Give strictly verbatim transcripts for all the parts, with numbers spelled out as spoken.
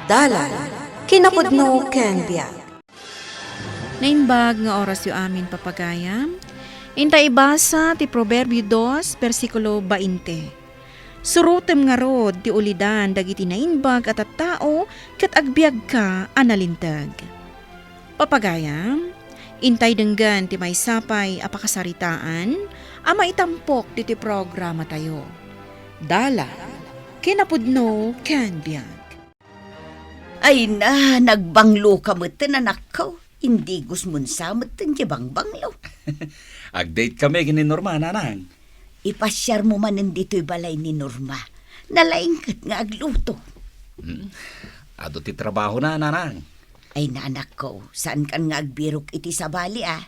Dalan, kinapudno ken biag. Naimbag nga orasyo amin, papagayam. Inta ibasa ti Proverbio dos, bersikulo bainte. Surotem ngarud ti ulidan dagiti naimbag a tattao ket agbiagka a nalinteg. Papagayam, intay denggen ti maysa pay a pakasaritaan a maitampok ditoy programatayo. Dalan, kinapudno ken biag. Ay na, nagbanglo ka metten, anakko. Indigos mo sa metten ti bangbanglo. Agdate kami ken ni Norma, nanang. Ipasiar mo manen ditoy balay ni Norma. Nalaing ket nga agluto. Hmm. Adu ti trabaho na, nanang. Ay na, anakko, saan kan nga agbirok iti sabali, a?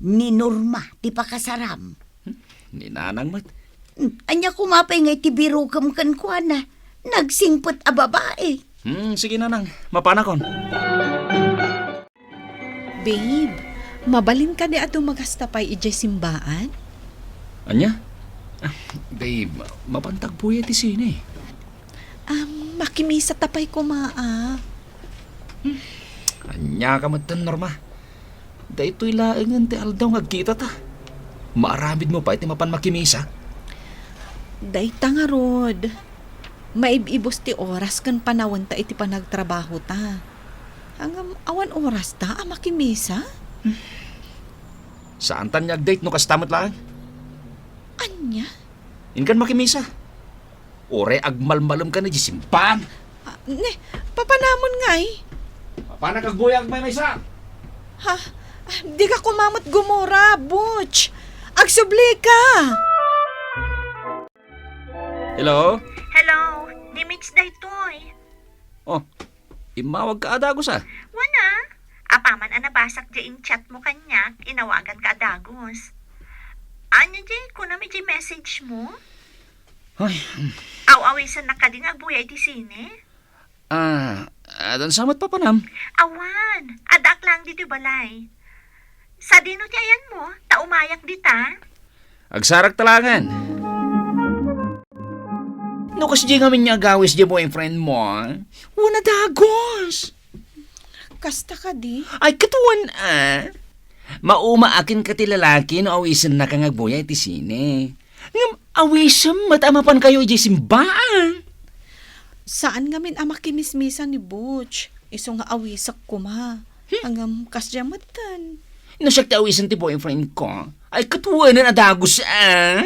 Ni Norma ti pakasaram. Hmm, ni nanang met. Hmm, ania koma pay nga iti birokem kenkuana? Nagsingpet a babae. Hmm, sige, nanang. Mapanakon. Babe, mabalin kadi a dumagasta pay idiay simbaan? Ania? Ah, babe, mapanta agbuya iti sine. Ah, makimisa ta pay koma, a. Hmm. Ania ka metten, Norma? Daytoy laengen ti aldaw nga agkitata. Maaramidmo pay ti mapan makimisa? Dayta ngarud, maib-ibus ti oras ken panawenta iti panagtrabahota. Ngem awan orasta a makimisa? Saantan nga agdate no kasta met laeng? Ania? Inkan makimisa. Uray agmalmalemkan idiay simbaan. Ah, ne, papanamon ngay? Papanak agbuya agmaymaysa. Ha? Ah, dika koma met gumura, Butch. Agsubli ka. Hello? Hello, ni Mitch daytoy. Oh, immawag ka a dagus, a? Wen a. Apaman a nabasak diay in-chat mo kaniak, inawagan ka a dagus. Ania diay kunam idiay message mo? Ay, hmm. Aw-awisennak kadi nga agbuya iti sine? Ah, adda sa met papanam? Awan, addaak laeng ditoy balay. Sadino ti ayanmo? Ta umayak dita. Agsarak talagan. No kasdi ngamin nga agawis di boyfriend mo, wen a dagus. Kasta kadi? Ay, ket wen a. Mauma akin ka ti lalaki no awisennaka nga agbuya iti sine. Ngem awisem met a mapankayo idiay simbaan. Saan ngamin a makimismisa ni Butch, isu nga awisek koma. Hmm. Ngem kasdiay metten. No siak ti awisen ti boyfriend ko, ay ket wenen a dagus, a.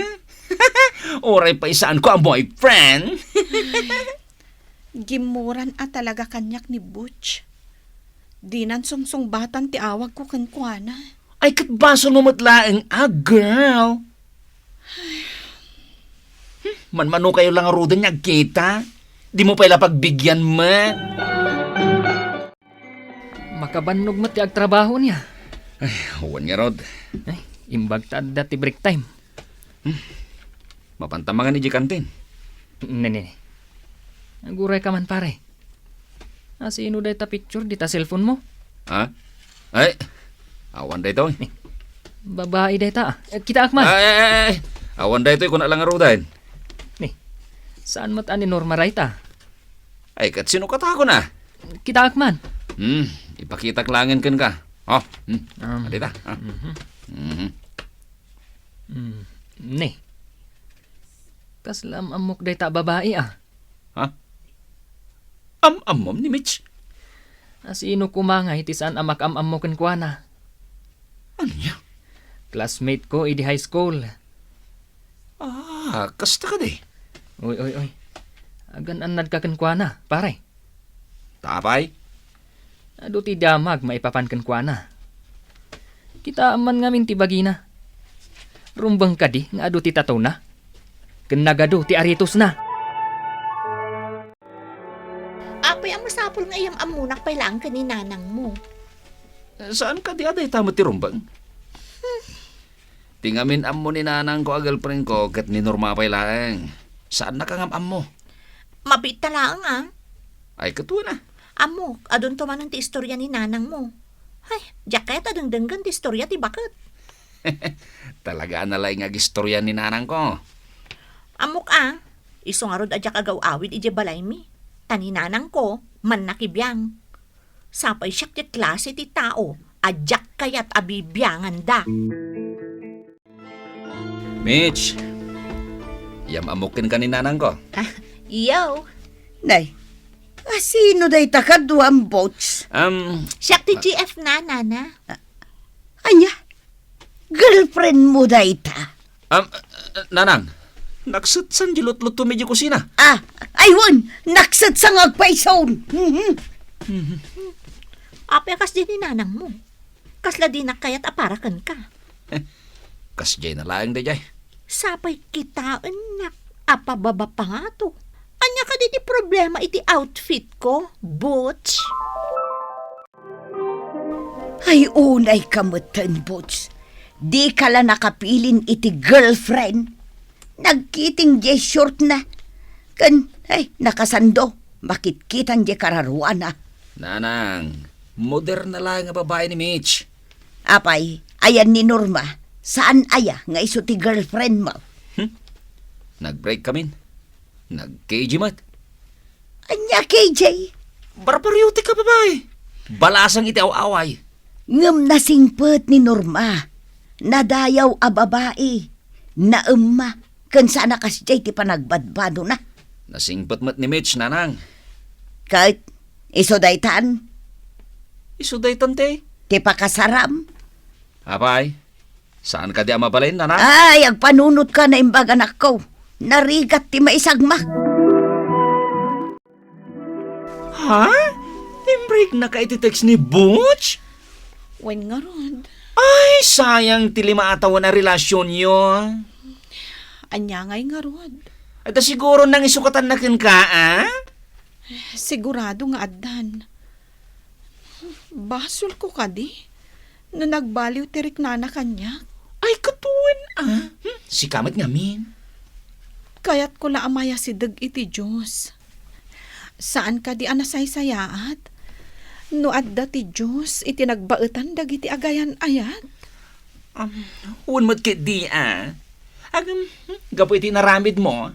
Uray pay saanko a boyfriend. Gimmuran a talaga kaniak ni Butch. Dinan sungsungbatan ti awagko kenkuana. Ay, ket basolmo met laeng a, girl. Hmm, manmanokayo la ngaruden nga agkita. Dimo pay la pagbigyan met. Makabannog met ti agtrabaho niya. Ay, wen ngarud. Ay, imbag ta adda ti break time. Hmm. Mapanta mangan idiay kantin. Ne, ne, ne. Aguray ka man, pare. Asino dayta picture dita cellphone mo? Ha? Ay, awan daytoy. Babai dayta, a. Eh, kitaak man. Ay, ay, ay, ay. Awan daytoy, kuna la ngaruden. Ne, saan met a ni Norma dayta? Ay, ket sino katako na? Kitaak man. Hmm, ipakitak laengen kenka. Oh, hmm. Um, Adita, ha? Mhm. Mhm. Hmm, ne. Kasla am-ammok dayta a babai, a. Ha? Am-ammom ni Mitch? Asino koma ngay ti saan a makaam-ammo kenkuana? Ania? Classmate ko idi high school. Ah, kasta kadi? Oy, oy, oy. Agan-annadka kenkuana, pare. Ta apay? Adu ti damag maipapan kenkuana. Kitaam man ngamin ti bagina. Rumbeng kadi nga adu ti tatona. Ken nagadu ti aritosna. Apay a masapul nga iyam-ammonak pay laeng ken ni nanangmo? Saan kadi a dayta met ti rumbeng? Hmm. Ti ngamin ammo ni nanangko a girlfriend ko ket ni Norma pay laeng. Saannaka ngam ammo. Mabiit ta laeng, a. Ay, ket wen a. Ammok, adunto manen ti istorya ni nanangmo. Ay, diak kayat a dengdenggen ti istorya ti baket. Talaga a nalaing nga agistorya ni nanangko. Ammok, a. Isu ngarud a diak agaw-awid idiay balaymi. Ta ni nanangko, Mannakibiang. Sapay siak ti klase ti tao a diak kayat a bibianganda. Mitch, yam-ammok kenka ni nanangko. Ah, yo. Nay, asino dayta kaduam, Boots? Um, Siak ti G F na, nana. Ania? Girlfriend mo dayta? Um, nanang, naksetsang di lutluto medio kusina. Ah, ay wen, naksetsang agpayson. Mhm. Apay a kasdiay ni nanang mo? Kasla dinak kayat a para kenka. Kasdiay na laeng daydiay. Sapay kitaennak a pababa pa ngato. Ania kadi ti problema iti outfit ko, Boots? Ay, unayka metten, Boots. Dika la nakapilin iti girlfriend. Nagkiting diay short na. Ken, ay, nakasando. Makitkitan diay kararuana. Nanang, moderna laeng a babai ni Mitch. Apay, ayan ni Norma, saan aya nga isu ti girlfriend mo? Hmm? Nag-break kamin. Nag-K J met. Ania K J? Barbariotek a babai. Balasang iti aw-away. Ngem nasingpet ni Norma. Nadayaw a babai. Naemma. Ken saan a kasdiay ti panagbadbadona. Nasingpet met ni Mitch, nanang. Ket isu daytan? Isu daytan ti? Ti pakasaram. Apay, saan kadi a mabalin, nanang? Ay, agpanunotka, naimbag, anakko. Narigat ti maisagmak. Ha? Imbreaknaka iti text ni Butch? Wen ngarud. Ay, sayang ti lima a tawen a relasionyo. Ania ngay ngarud? Adda siguro nangisukatanna kenka, a? Sigurado nga addan. Basolko kadi no nagbaliw ti riknana kaniak? Ay, ket wen, a? Hmm, sika met ngamin. Kayatko la a mayasideg iti Dios. Saan kadi a nasaysayaat no adda ti Dios iti nagbaetan dagiti agayan-ayat? Am, wen met ketdi, a? Agam, hmm, gapu iti inaramidmo,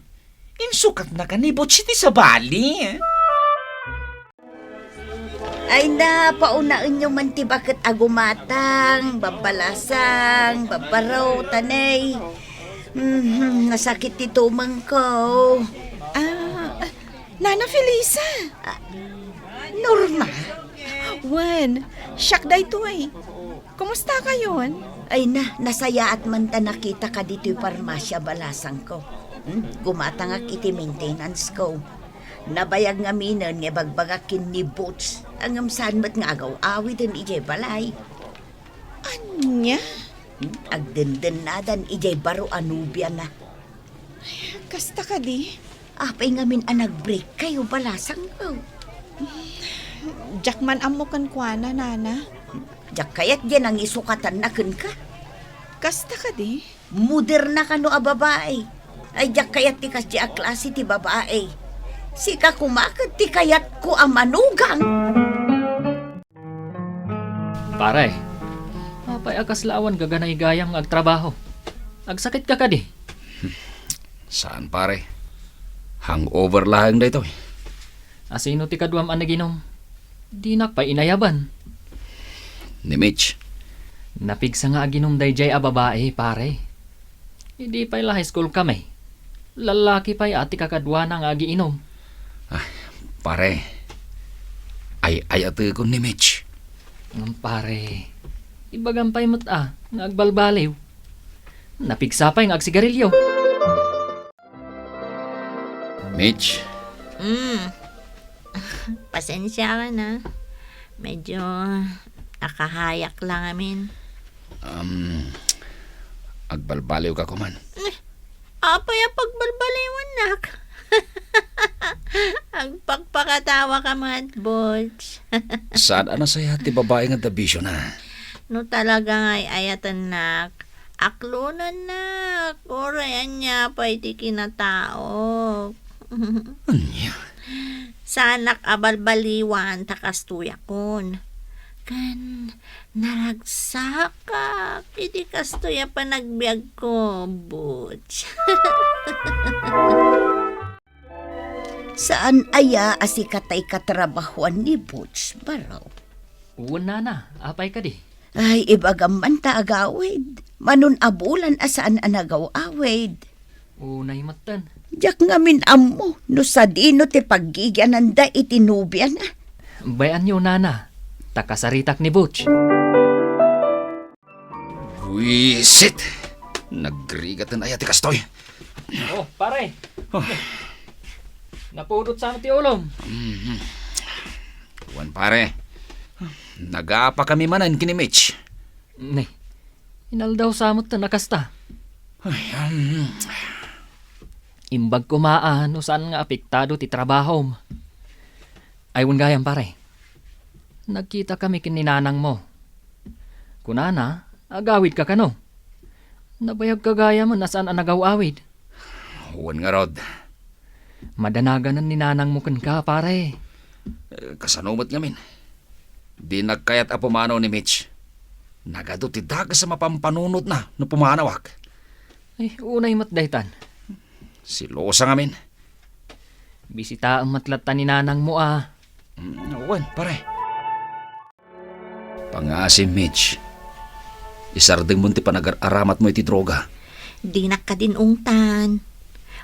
insukatnaka ni Butch iti sabali. Ay na, paunaenyo man ti baket a gumatang, babbalasang, babbaro, tanay. Mhm, nasakit ti tumengko. Ah, Nana Felisa! Ah, Norma? Wen, siak daytoy. Kumusta kayon? Ay na, nasayaat man ta nakitaka ditoy parmasia, balasangko. Hmm? Gumatangak iti maintenance ko. Nabayag ngaminen nga ibagbagak ken ni Boots, ngem saan met nga agaw-awiden idiay balay. Ania? Hmm? Agdendennadan idiay baro a nobiana. Kasta kadi? Apay ngamin a nag-break kayo, balasangko? Diak man ammo kenkuana, nana. Diak kayat diay nangisukatanna kenka. Kasta kadi? Moderna kano a babae. Ay, diak kayat ti kasdi a klase ti babae. Sika koma ket ti kayatko a manugang. Pare, apay a kasla awan gaganaygayam nga agtrabaho? Agsakitka kadi? Saan, pare. Hangover laeng daytoy. Asino ti kaduam a naginom? Dinak pay inayaban. Ni Mitch. Napigsa nga aginom daydiay a babae, pare. Idi pay la high school kami, lallaki pay a ti kakaduana nga agiinom. Ah, pare, ay-ayatekon ni Mitch. Ngem pare, ibagam pay met a nga agbalbaliw. Napigsa pay nga agsigarilyo. Mitch. Mm. Pasensiakan, a. Medyo nakahayak la ngamin. Um, agbalbaliwka koman. Eh, apay a pagbalbaliwannak? Agpakpakatawaka met, Butch. Saan a nasayaat ti babae nga adda bisiona? No talaga nga ay-ayatennak, aklonennak, uray ania pay ti kinataok. Ania? Saanak a balbaliwan ta kastoyakon. Ken naragsakak iti kastoy a panagbiagko, Butch. Saan aya a sika tay katrabahoan ni Butch, baro? Wen, nana, apay kadi? Ay, ibagam man ta agawid. Manon a bulan a saan a nagaw-awid. Unay metten. Diak ngamin ammo no sadino ti paggigiananda iti nobiana. Bay-anyo, nana, ta kasaritak ni Butch. Buisit! Nagrigaten aya ti kastoy? Oh, pare. Oh. Napudot sa ti ulom. Mhm. Wen, pare. Nagapa kami manen ken ni Mitch. Ne. Inaldaw sa met ta nakasta. Ay, um. Imbag koma a no saan nga apektado ti trabahom. Ay, wen gayam, pare. Nagkita kami ken ni nanangmo. Kunana, agawid ka kano. Nabayag ka gayam a saan a nagaw-awid. Wen ngarud. Madanaganan ni nanangmo kenka, pare. Eh, kasano met ngamin? Dinak kayat a pumanaw ni Mitch. Nagadu ti dakes a mapampanunotna no pumanawak. Ay, unay met daytan. Silosa ngamin. Bisitaem met latta ni nanangmo a. Mm, wen, pare. Pangngaasim, Mitch. Isardengmon ti panagar-aramatmo iti droga. Dinak kadi ungtan.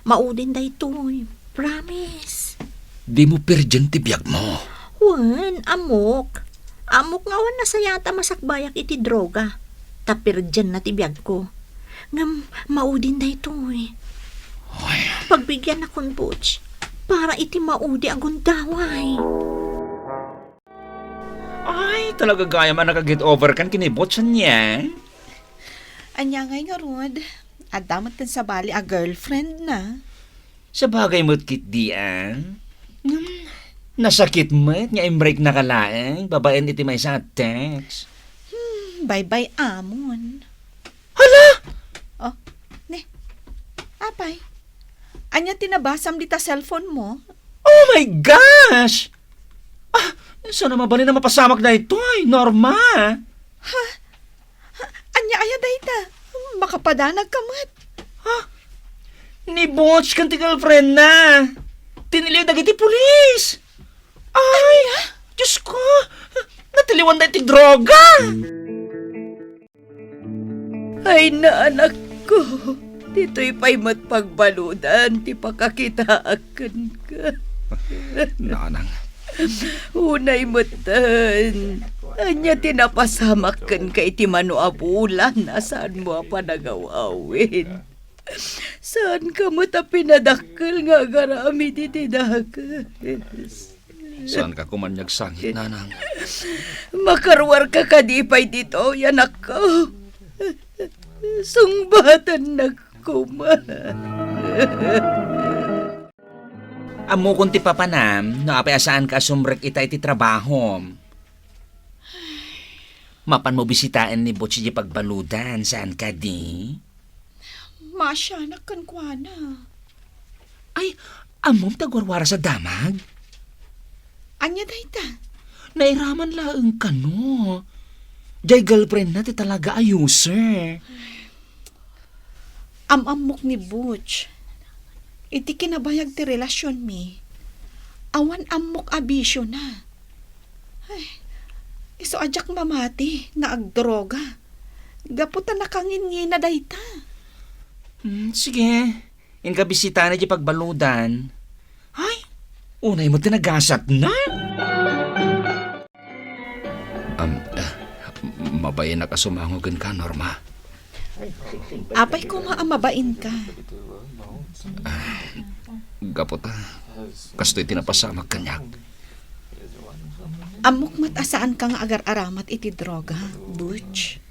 Maudin daytoy. Promise. Dimo pirdien ti biagmo. Wen, ammok. Ammok nga awan nasayaat a masakbayak iti droga. Ta pirdienna ti biagko. Ngem maudin daytoy. Ay. Pagbigiannakon, Butch. Para iti maudi a gundaway. Ay, talaga gayam a naka-get over kan ken ni Butch, ania? Ania ngay ngarud? Adda met ken sabali a girlfriendna. Sabagay met ketdi, a. Hmm, nasakit met nga imbreaknaka laeng babaen iti maysa a text. Hmm, baybay-amon. Hala! Oh, ne. Apay? Ania ti nabasam dita cellphone mo? Oh my gosh! Ah, saan a mabalin a mapasamak daytoy, Norma? Ha? Ha? Ania aya dayta? Makapadanag ka met. Ha? Ni Butch ken ti girlfriendna. Tiniliw dagiti pulis. Ay, ania? Diyos ko! Natiliwan da iti droga! Ay, naanakko, ditoy pay met pagbaludan ti pakakitaak kenka. Nanang. Unay metten, ania ti napasamak kenka iti mano a bulan a saanmo a panagaw-awid? Saanka met a pinadakkel nga agaramid iti dakes. Saanka koma nga agsangit, nanang. Makaruarka kadi pay ditoy, anakko. Sungbatannak koma. Ammokon ti papanam no apay a saanka a sumrek ita iti trabahom. Mapanmo bisitaen ni Butch idiay pagbaludan, saan kadi? Maasianak kenkuana. Ay, ammom ti agwarwaras a damag? Ania dayta? Nairaman laeng kano. Diay girlfriendna ti talaga a user. Am-ammok ni Butch. Iti kinabayag ti relasionmi, awan ammok a bisiona. Ay, isu a diak mamati nga agdroga. Gapu ta nakangingina dayta. Hmm, sige. Inka bisitana diay pagbaludan. Ay, unay met ti nagasatna. Am, ah, mabain a sumango kenka, Norma. Apay koma a mabainka? Ah, gapu ta, kastoy ti napasamak kaniak. Ammok met a saanka nga agar-aramat iti droga, Butch.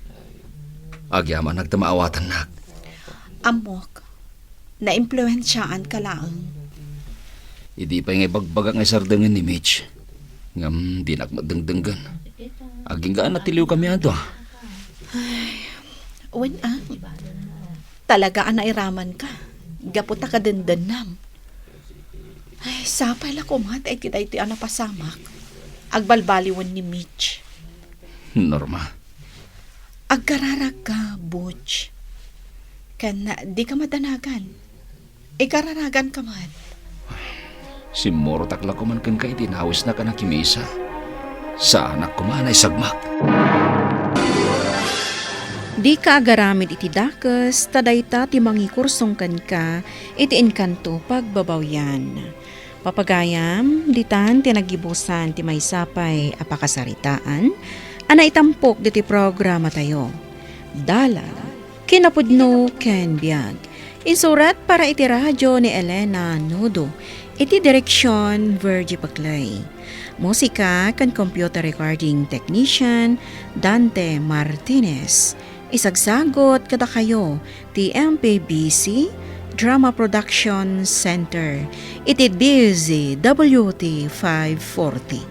Agyamanak ta maawatannak. Ammok, naimpluensiaanka laeng. Idi pay nga ibagbagak nga isardengen ni Mitch, ngem dinak met dengdenggen. Agingga a natiliwkami a dua. Ay, wen a. Talaga a nairamanka. Gapu ta kadendennam. Ay, sapay la koma ta iti daytoy a napasamak, agbalbaliwen ni Mitch. Norma. Agkararagka, Butch. Ken dika madanagan. Ikararaganka met. Simmurotak la koman kenka iti inawisnak a nakimisa. Saanak koma a naisagmak. Dika agaramid iti dakes, ta dayta ti mangikursong kenka iti Encanto Pagbabawian. Papagayam, ditan ti naggibusan ti maysa pay a pakasaritaan a naitampok ditoy programatayo. Dalan, kinapudno ken biag. Insurat para iti radio ni Elena Nudo. Iti direksion, Virgie Paclay. Musika ken computer recording technician, Dante Martinez. Isagsagut kadakayo ti M P B C Drama Production Center iti D Z W T five forty.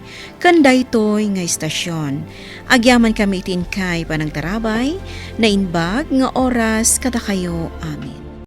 Ken daytoy nga istasyon, agyamankami iti inkay panangtarabay, naimbag nga oras kadakayo amin.